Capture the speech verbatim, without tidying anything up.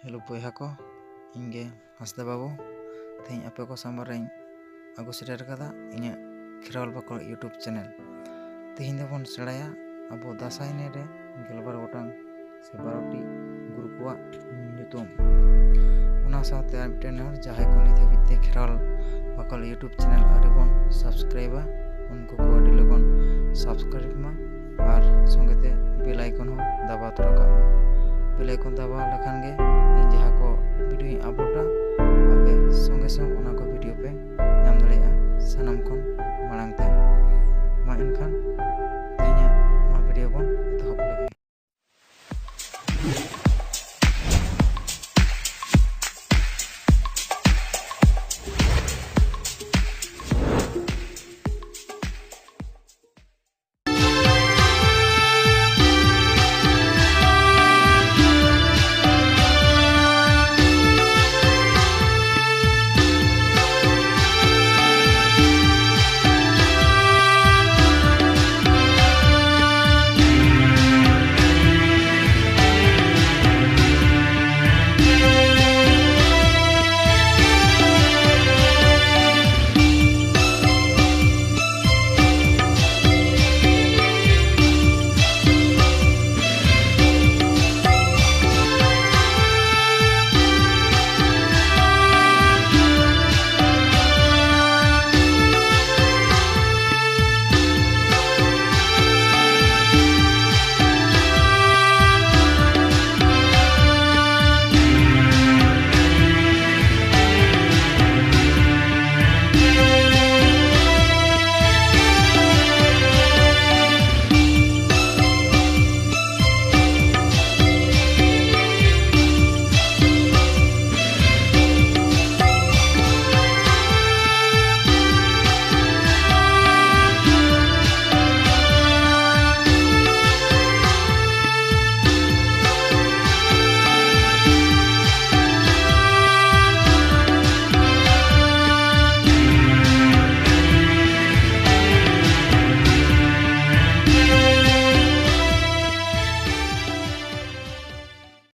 Hello ᱵᱚᱭᱦᱟ ᱠᱚ, ᱤᱧ ᱜᱮ ᱦᱟᱸᱥᱫᱟ ᱵᱟᱹᱵᱩ᱾ ᱛᱮᱦᱮᱧ ᱟᱯᱮ ᱠᱚ ᱥᱟᱢᱟᱝ ᱨᱮᱧ ᱟᱹᱜᱩ ᱥᱮᱴᱮᱨ ᱠᱟᱫᱟ ᱤᱧᱟᱹᱜ ᱠᱷᱮᱨᱣᱟᱞ ᱵᱟᱠᱷᱳᱞ YouTube channel᱾ ᱛᱮᱦᱮᱧ ᱫᱚᱵᱚᱱ ᱥᱮᱬᱟᱭᱟ ᱟᱵᱚ ᱫᱟᱸᱥᱟᱭ ᱮᱱᱮᱡ ᱨᱮ ᱜᱮᱞᱵᱟᱨ ᱜᱚᱴᱟᱝ ᱥᱮ ᱵᱟᱨᱚᱴᱤ ᱜᱩᱨᱩ ᱠᱚᱣᱟᱜ ᱧᱩᱛᱩᱢ᱾ ᱚᱱᱟ ᱥᱟᱶᱛᱮ ᱟᱨ ᱢᱤᱫᱴᱮᱱ ᱱᱮᱦᱚᱨ, ᱡᱟᱦᱟᱸᱭ ᱠᱚ ᱱᱤᱛ ᱦᱟᱹᱵᱤᱡ ᱛᱮ ᱠᱷᱮᱨᱣᱟᱞ ᱵᱟᱠᱷᱳᱞ YouTube channel ᱟᱹᱣᱨᱤ ᱵᱚᱱ subscribeᱟ, ᱩᱱᱠᱩ ᱠᱚ ᱟᱹᱰᱤ ᱞᱚᱜᱚᱱ subscribe ᱢᱟ ᱟᱨ ᱥᱚᱸᱜᱮᱛᱮ bell icon ᱦᱚᱸ ᱫᱟᱵᱟᱣ ᱛᱚᱨᱟ ᱠᱟᱜ ᱢᱟ᱾ Bell icon ᱫᱟᱵᱟᱣ ᱞᱮᱠᱷᱟᱱ ᱜᱮ ᱤᱧ ᱡᱟᱦᱟᱸ ᱠᱚ videoᱧ uploadᱟ, ᱟᱯᱮ ᱥᱚᱸᱜᱮ ᱥᱚᱝ ᱚᱱᱟ ᱠᱚ video ᱯᱮ ᱧᱟᱢ ᱫᱟᱲᱮᱭᱟᱜᱼᱟ ᱥᱟᱱᱟᱢ ᱠᱷᱚᱱ